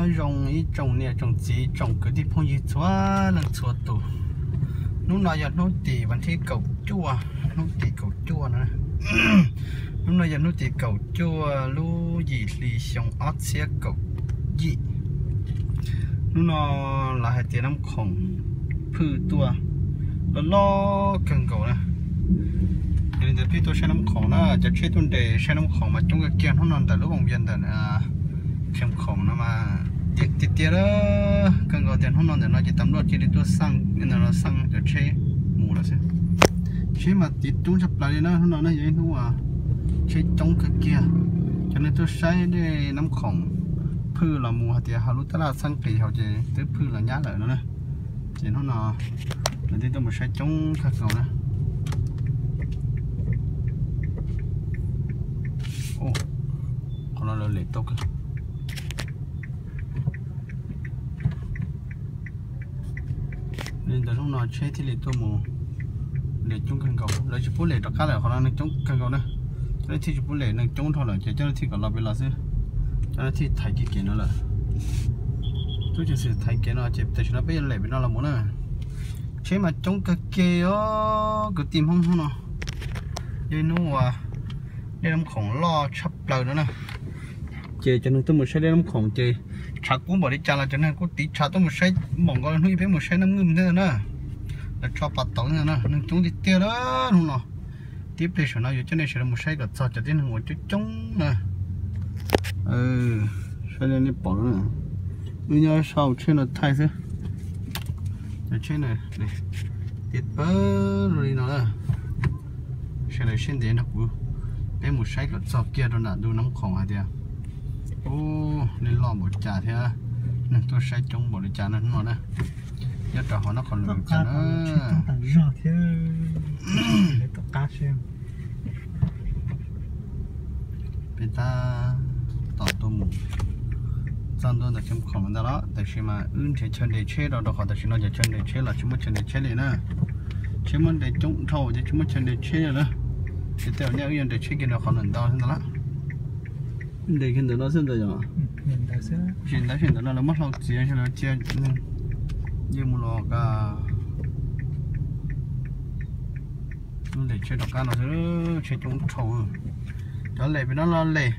Nyob zoo ib tsoom niam tsoom txiv tsoom kwv tij phooj ywg txhua leej txhua tus. Hnub no yog hnub tim vas thib kaum cuaj, hnub tim kaum cuaj no. Hnub no yog hnub tim kaum cuaj lub yim hli xyoo ob txhiab kaum yim. Hnub no lawv hais tias Nab Khoom phwj tuaj loj loj kawg nkaus na. Yog li ntawd peb tuaj saib Nab Khoom na, cov tsheb tuaj nres saib Nab Khoom mas coob kawg kiag hnub no ntawm lub voos vias ntawm Khees Khoom no mas tiag tiag kawg nkaus tias hnub no ntawm no ces tas luaj cia li tuaj xaj, ntawm no xaj cov tsheb mus lawm xwb. Tsheb mas tiv coob tshaj plaws li na, hnub no na yog ib hnub tsheb coob kawg kiag. Cov neeg tuaj saib dej Nab Khoom phwj los mus hais tias hauv lub tab laj txheeb qis hauv ces twb phwj los nyab lawm no na. Ces hnub no lawv twb tuaj mus saib coob kawg nkaus na. Qhov no lawv lem tau kawg. Li ntawd hnub no tsheb thiaj li tuaj mus lem coob kawg nkaus, lawv tsis pub lem rov qab lawm, qhov no neeg coob kawg nkaus na. Cov neeg thiaj tsis pub lem, neeg coob dhau lawm ces cov neeg thiaj kom los pem los xwb. Cov neeg thiaj thaiv kiag kev no lawm. Tub ceev xwm thaiv kev no ces tam sim no peb yuav lem pem no los mus na. Tsheb mas coob kawg kiag os kwv tij Hmoob, hnub no yog ib hnub uas dej Nab Khoom loj tshaj plaws no na. Ces cov neeg tuaj mus saib dej Nab Khoom ces tshav kub npaum li cas los cov neeg kuj tiv tshav tuaj mus saib npaum nkaus li hnub ib peb mus saib Nab Khoom ntawd na. Lawv tso pas tauv ntawd na, neeg coob tiag tiag lawm hnub no. Tib pliag saum no yuav coj nej sawv daws mus saib kom txog cov tib neeg uas coob coob na. Saib li nej pom no, wb nyob sau tsheb no thaij xwb. Cov tsheb no tiav pawg lug li no na. Sawv daws siab ntev nrog kuv, peb mus saib kom txog kiag rau nram ntug Nab Khoom hais tias ub, nej loj npaum cas thiab neeg tuaj saib coob npaum li cas no hnub no na. Nyob rau hauv Nab Khoom lawm cas na. Peb tab tom tuaj mus txog ntua ntawm Khees Khoom ntawd los, tab sis mas wb nrhiav chaw nres tsheb rau, rau qhov tam sim no cov chaw nres tsheb los tsis muaj chaw nres tsheb li na. Tsheb muab nres coob dhau ces tsis muaj chaw nres tsheb li na. Ces tej zaum nyaj wb yuav nres tsheb kiag rau qhov ntawm ntawd ntag lauj. Nres kiag ntawm no xwb ntag yom. Tsis ntawd, tsis ntawm no lawv muab hlau txiav, lawv cia yeej mus los ka. Wb nres tsheb rov qab no xwb, tsheb coob dhau. Cov lem pem no los lem,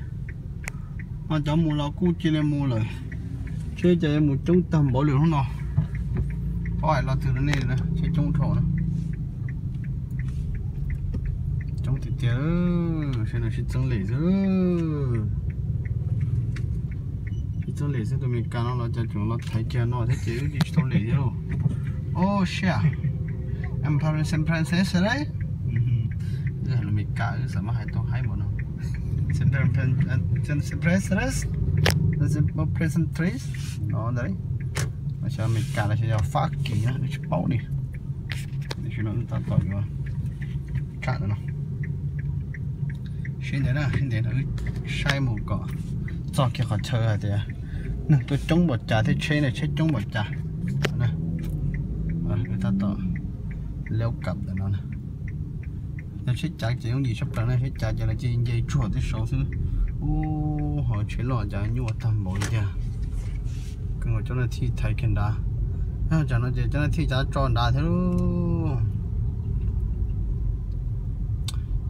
ho cov mus los kuj cia li mus lawm. Tsheb cas yuav mus coob tag npaum li hnub no. Paub hais lo twg rau nej, tsheb coob dhau na. Coob tiag tiag, sawv daws sib txeeb lem xwb. Sib txeeb lem xwb, tus Amelikas no los cas tseem los thaiv kiag no thiab ces wb tsis tau lem thiab lauj. Oh shit. I'm from San Francisco, right? Wb hais lus Amelikas wb xav mas hais tau haib npaum no. San Fran, San Francisco, San Francisco no ntag. Xyov Amelikas los xyov yog Fab Kis na wb tsis paub li. Tam sim no wb tab tom yuav tsham ntawm no. Sib ntev na, sib ntev no wb saib mus kom txog kiag qhov chaw hais tias neeg tuaj coob npaum cas thiab tsheb ne, tsheb coob npaum cas. Wb tab tom leo kam ntawm no. Yog tsheb cav ces yooj yim tshaj plaws na, tsheb cav ces lawv cia li nce tsuag tej saud xwb. Ub, ho tsheb loj cas nyuaj tag npaum li tiag. Koj cov neeg thiaj thaiv kiag nrad. Tsam no ces cov neeg thiaj cav tso nrad thiab lauj.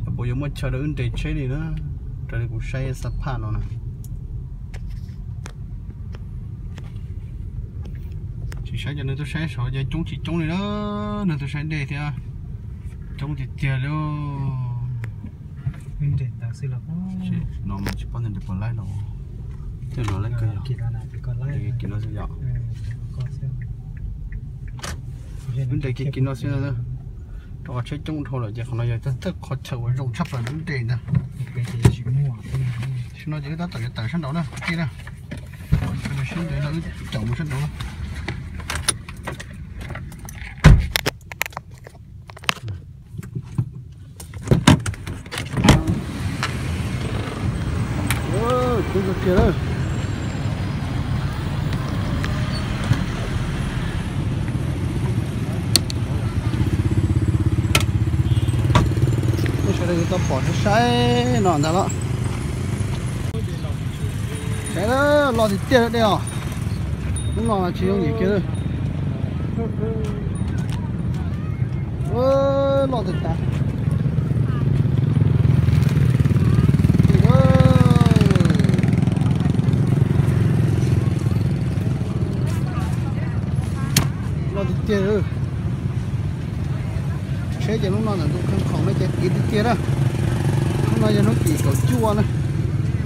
Xyov puas yuav muaj chaw rau wb nres tsheb li na, raws li kuv saib xab phaj no na. Tsis saib cov neeg tuaj saib saud ces coob tsis coob li na, neeg tuaj saib dej thiab coob tiag tiag li. No mas tsis paub ntes puas laib los, tej no laib kawg yog. Wb nres kiag kiag no xwb, rau qhov tsheb coob dhau lawm ces qhov no yog thawj qhov chaw uas zoo tshaj plaws wb nres ntag. Tam sim no ces wb tab tom yuav tawm sab nraud na kwv tij na. Sawv daws sib ntev no wb caum mus sab nraud na. Coob kawg kiag lawm. Sawv daws tau pom saib no ntag los. Saib loj tiag tiag dej os. Hnub no mas tsis yooj yim kiag. Loj tiag tas. Loj tiag tiag. Tsheb ces hnub no ntawm ntu kheej khoom no ces tiv tiag tiag na. Hnub no yog hnub tim kaum cuaj na.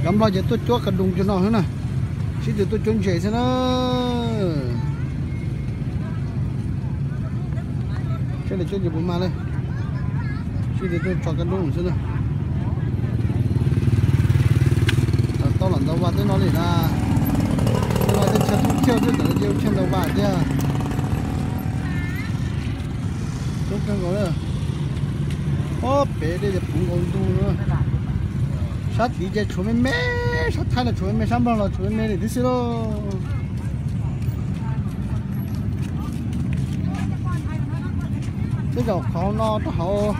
Cov Nplog ces tuaj cuab ka doo cuag no xwb na. Sib tw tuaj cuab ntses xwb na. Seb lawv cuab ntses puas mag na. Sib tw tuaj tso ka doo xwb na. Tau los ntau vaj teb no li na. Tau los tej chaw thoob thiaj thiab tawm ua chaw ntau vaj thiab. Coob kawg nkaus na. Ob pem dej ces puv nkaus ntu na. Sab tid ces tshuav me me, sab Thaib los tshuav me me, sab Nplog los tshuav me me li tib si lauj. Tej zaum qhov no rau hauv,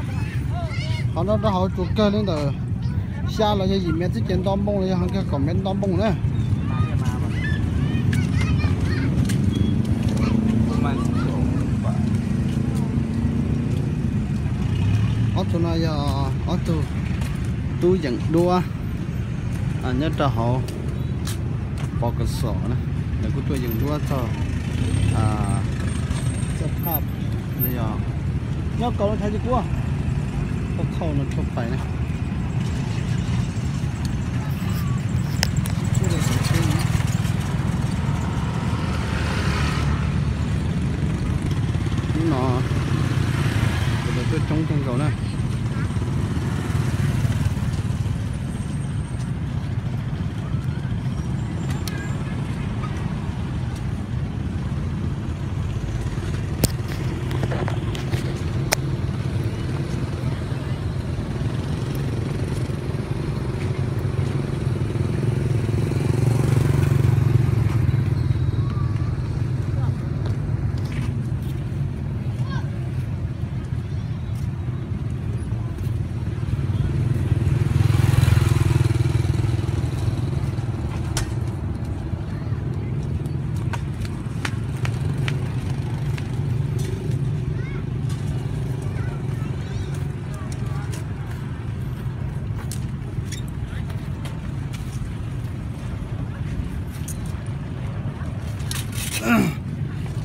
qhov no rau hauv tsuas kawg li ntawm xya los yog yim mev xwb ces nto npoo los yog ho kawg kaum mev nto npoo na. Ob tug no yog ob tug tub yeem duab nyob rau hauv Pov Kas Xom na. Lawv kuj tuaj yeem duab txog txoj phaj no yog nyob kaus no thaiv li kuj txoj khau no tshuaj pais na. Hnub no ces lawv tuaj coob kawg nkaus na.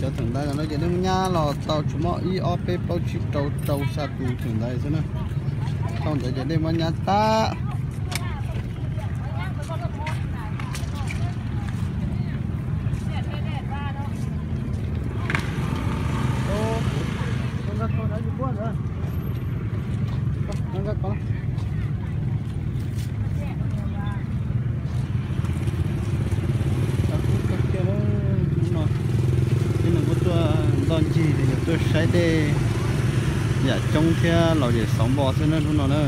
Cov theem ntawd no ces nej muab nyab los tau tsis muaj ib ob peb plaub tsib rau rau xya tus theem ntawd xwb na. Tau ntawd ces nej muab nyab tag. Hnub no tib neeg kuj tuaj ntoj ncig los yog tuaj saib dej yam coob thiab los yam xauv npo xwb na hnub no na.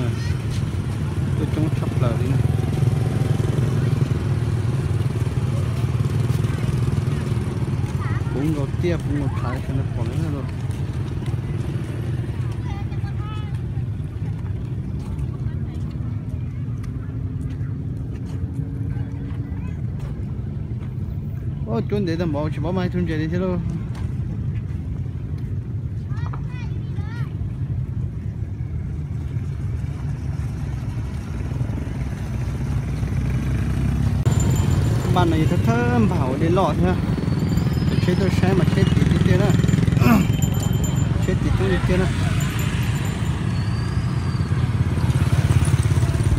Tuaj coob tshaj plaws li na. Puv nkaus tiaj puv nkaus tshav sawv daws pom li na. Cuab ntev tag npaum tsis paub mag ib tug ntses li thiab lauj. Npaj no yog thawj thawj npaj hauv dej loj thiab. Cov tsheb tuaj saib mas tsheb tiv tiag tiag na. Tsheb tiv coob tiag tiag na.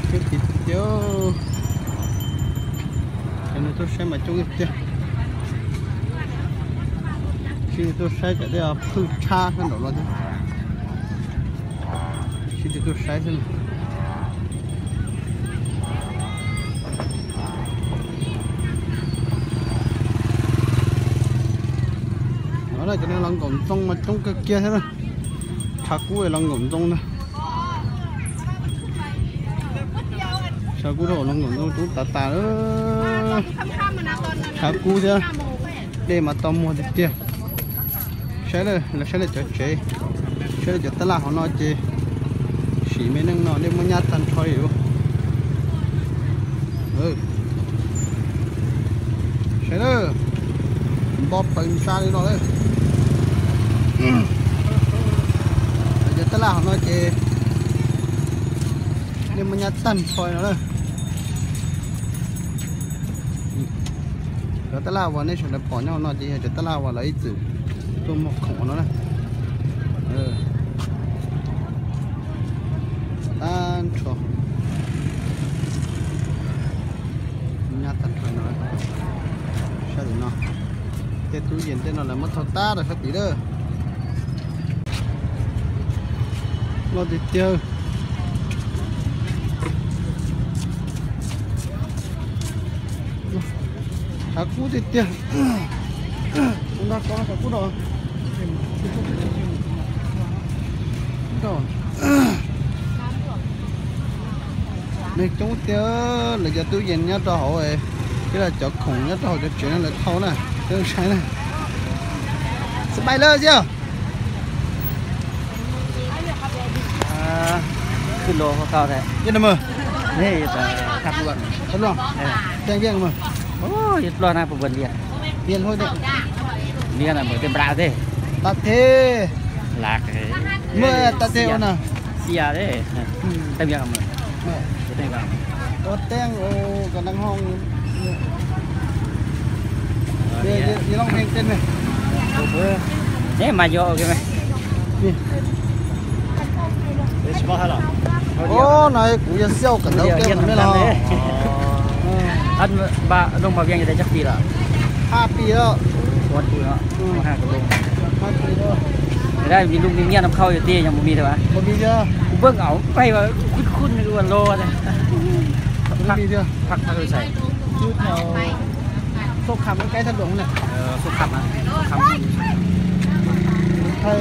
Tsheb tiv tiag tiag. Cov neeg tuaj saib mas coob tiag tiag. Sib nws tuaj saib cov dej phwj tshab sab nraum no thiab. Sib nws tuaj saib xwb. No cov neeg los nkaum ntxoo mas coob kawg kiag thiab na. Tshav kub los nkaum ntxoo na. Tshav kub dhau los nkaum ntxoo coob tas tas. Tshav kub thiab. Dej mas tau muag tiag tiag. Saib lawm, los saib lawm cov tsev, saib lawm cov tab laj hauv no ces sim me neej no nej muab nyab tag nrho li lauj. Saib lawm, Plaws ntsa li no lawm. Cov tab laj hauv no ces nej muaj nyab tag nrho no na. Cov tab laj uas nej sawv daws pom nyob hauv no ces yog cov tab laj uas lawv ib txwm tuaj muag khoom no na. Tag nrho. Nyab tag nrho no. Sab tim no. Tej tub yees tej no lawv muab thau tab rau sab tid lawm. Loj tiag tiag. Tshav kub tiag tiag. Kuv nqa kov tshav kub no. Neeg coob tiag, lawv cov tub yees nyob rau hauv, thiab los cov khoom nyob rau hauv cov tsev no lawv thau na, cov ntshai na. Xab bai lawm xyov. Khwb loj koj ne. Tab luaj, tab luaj, tej viaj mas. Tab luaj na, puas npua liaj? Liaj hlob, liaj na, npua tej npla tej. Tab thej. Muaj tab thej ua na. Xia tej. Tej viaj mas. Ua teej, ua kom neeg hoo. Yog loo heev tej me. Neb mas yog ua ke me. Ub, no kuv yog xyaum kawm ntawv ua ke mas nej los. Lub npau vias tag cov pis lawm? Hab pis lawm. Lub me nyuam nab khau yog tiag yog npaum li ntawd? Kuv pheej au pais ua khub khub ua lo. Phaj phaj xais. Xub kham, cái tháp luận này. Xub kham hả? Xub kham. Thầy,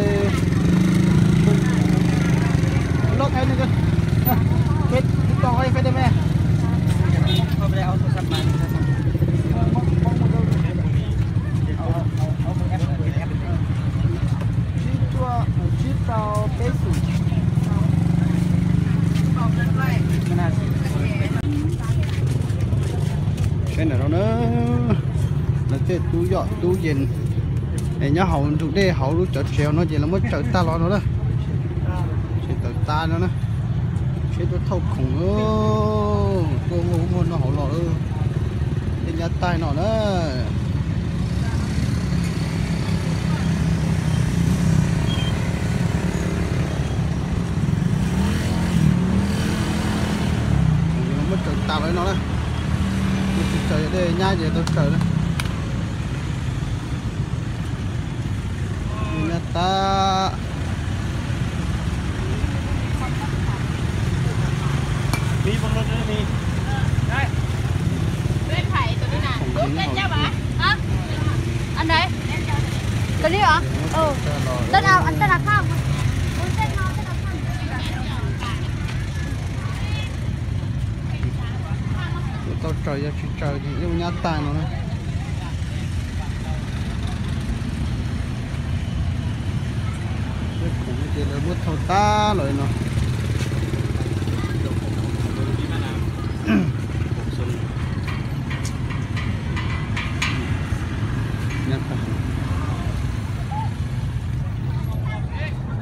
lốt cái này coi. Cái, cái con ấy phải đem ra. Tsib rau, tsib rau peb xu. Saib ntawm no na, lawv tej tub yom tub yees es nyob hauv ntug dej hauv lub cov tsev no ces lawv muab tsaws tag los no na. Tsev tawm tas no na. Tsheb tuaj thauj khoom, tuaj muag muag no hauv los, tej nyab tais no na. Muab tsaws tas los no na. Tsis tsaws tej nyab ces tau tsaws na. Nyab tas. Anh đấy. Cái gì hả? Ừ. Tên nào, anh tên là Khang. Tau tsaws yog tsis tsaws ces ib nyab tas no na. Tej khoom no ces lawv muab thau tas los no.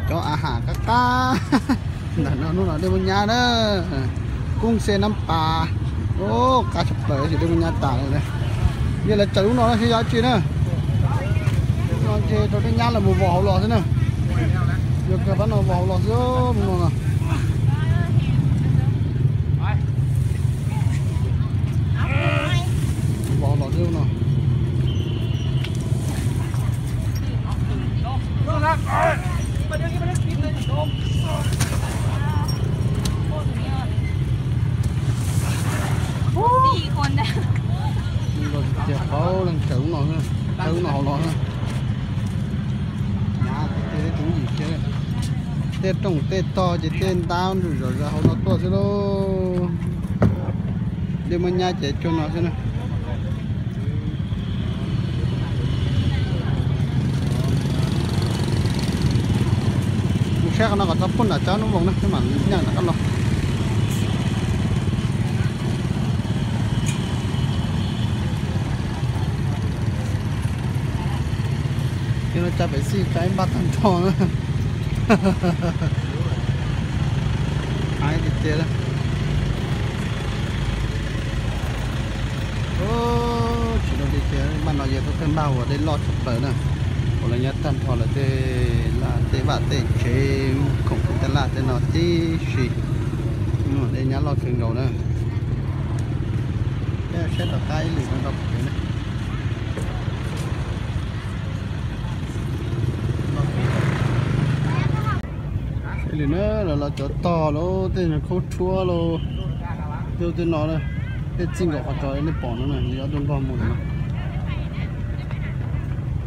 Cov a has qab qab ntawm no, hnub no dej muaj nyab na. Kub xej nab pas, qab tshaj plaws ces dej muaj nyab tas li. Yog lawv tsaws lub no na thiab yog dab tsi na. Lub no ces rau dej nyab los mus vos hauv los xwb na. Yog kawg pab no vos hauv los xwb mus no na. Vos los xwb no. Tias paub leej tsaws lub no, tsaws lub no hauv los na. Tej rooj tej tog ces tej ntab ntswg zom zaws hauv no tuaj xwb lauj. Dej muaj nyab ces cuag no xwb na. Mus saib qhov no kom txhob poob nram tsab nub voos na, peb mam nyeej nram qab los. Tsa pem xij tsa ib npaj tag nrho na. Haib tiag tiag. Tsis tau li tiag, npaj no yog thawj npaj uas dej loj tshaj plaws na. Uas lawv nyab tag nrho lawv tej laj tej vaj tej tsev, khoom tej laj tej no tib si. Dej nyab loj kawg nkaus na. Saib tom qab ib lwm no rau pem na. Ib lwm na, los cov tog los tej khaub rhuab los, tej no, tej txij nkaus qhov tod nej pom no na, li ob tug npog mus no.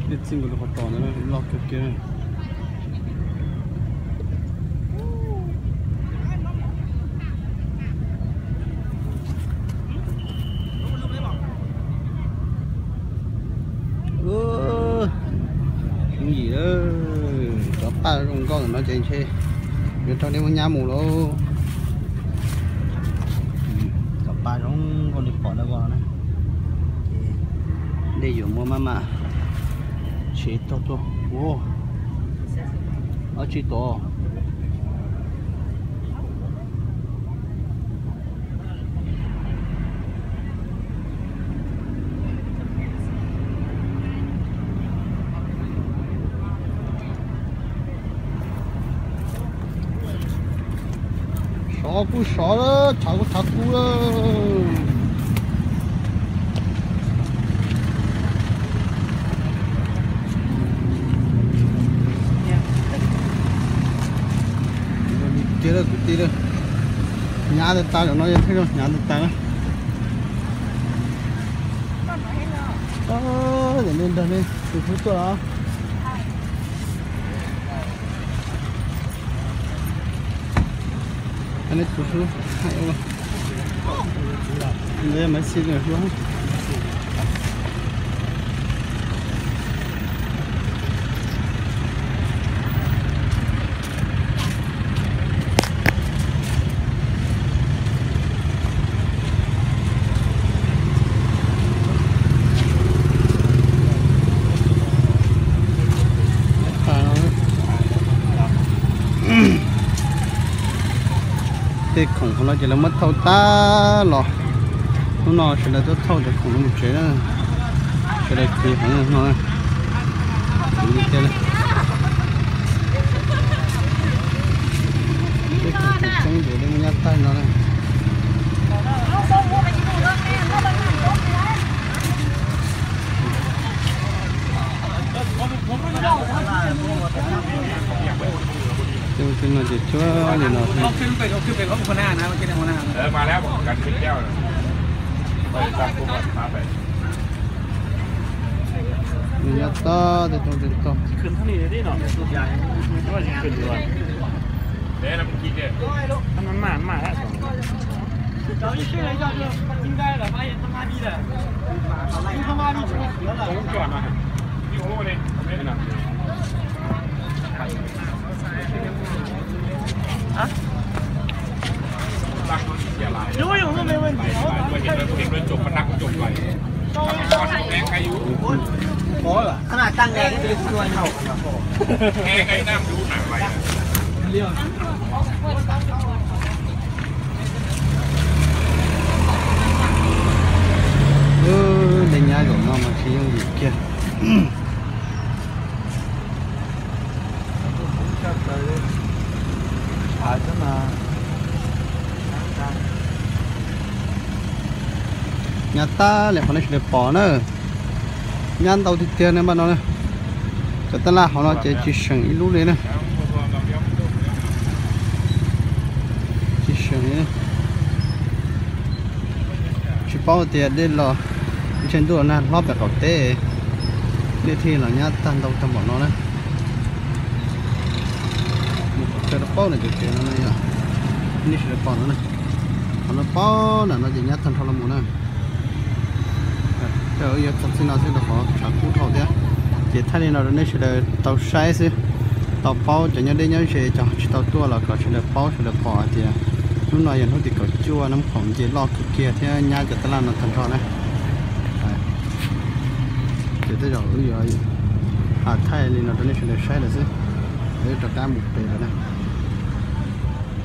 Tej txij nkaus li qhov tod no loj kawg kiag. Yooj yim, cov paj zoo nkauj no ces ntshe yuav rau nej muab nyab mus lauj. Cov paj zoo nkauj li pom ntawd ko na. Dej yuav muab maj mam tsev tog tuaj. Ob tsi tod. Sov kuj sov lawm, tshav kuj tshav kub lawm. Tiag lawm kwv tij, nyab tas tas, zaum no yog thawj zaug nyab tas tas na. Yog nej nrog nej tus hlub tuaj los? Nej tus hlub, ntawd yog Maiv Xis tus hlub. Tej khoom hauv no ces lawv muab thauj tag los. Hnub no sawv daws tuaj thauj cov khoom no mus tsev na. Sawv daws khwv heev no. Khwv li tiag li. Tej khoom tseem ceeb ces li muaj nyab tag no na. Tej no ces cuab li no. Nws nyob tod tej tog tej tog. Dej nyab zaum no mas tsis yooj yim kiag. Nyab tag li qhov nej sawv daws pom na. Nyab ntau tiag tiag na npaj no na. Cov tab laj hauv no ces tsis seem ib lub li na. Tsis seem li. Tsis paub tias dej los ntshe ntuj los nag hlob pem qaum teb, dej thiaj los nyab tag ntau tag npaum no na. Mus qhov chaw rau paub ntawm cov tsev no na yog nej sawv daws pom no na. Qhov no paub ntawm no ces nyab tag nrho los mus na. Wb yuav txog txij no xwb rau qhov tshav kub dhau thiab. Ces thaij li no rau nej sawv daws tau saib xwb, tau paub cov nyob deb nyob ze cov tsis tau tuaj los kom sawv daws paub sawv daws pom hais tias hnub no yog hnub tim kaum cuaj, nab khoom nce loj kawg kiag thiab nyab cov tab laj no tag nrho na. Ces tej zaum wb yuav Thaij li no rau nej sawv daws saib lawm xwb, wb rov qab mus pem lawm na.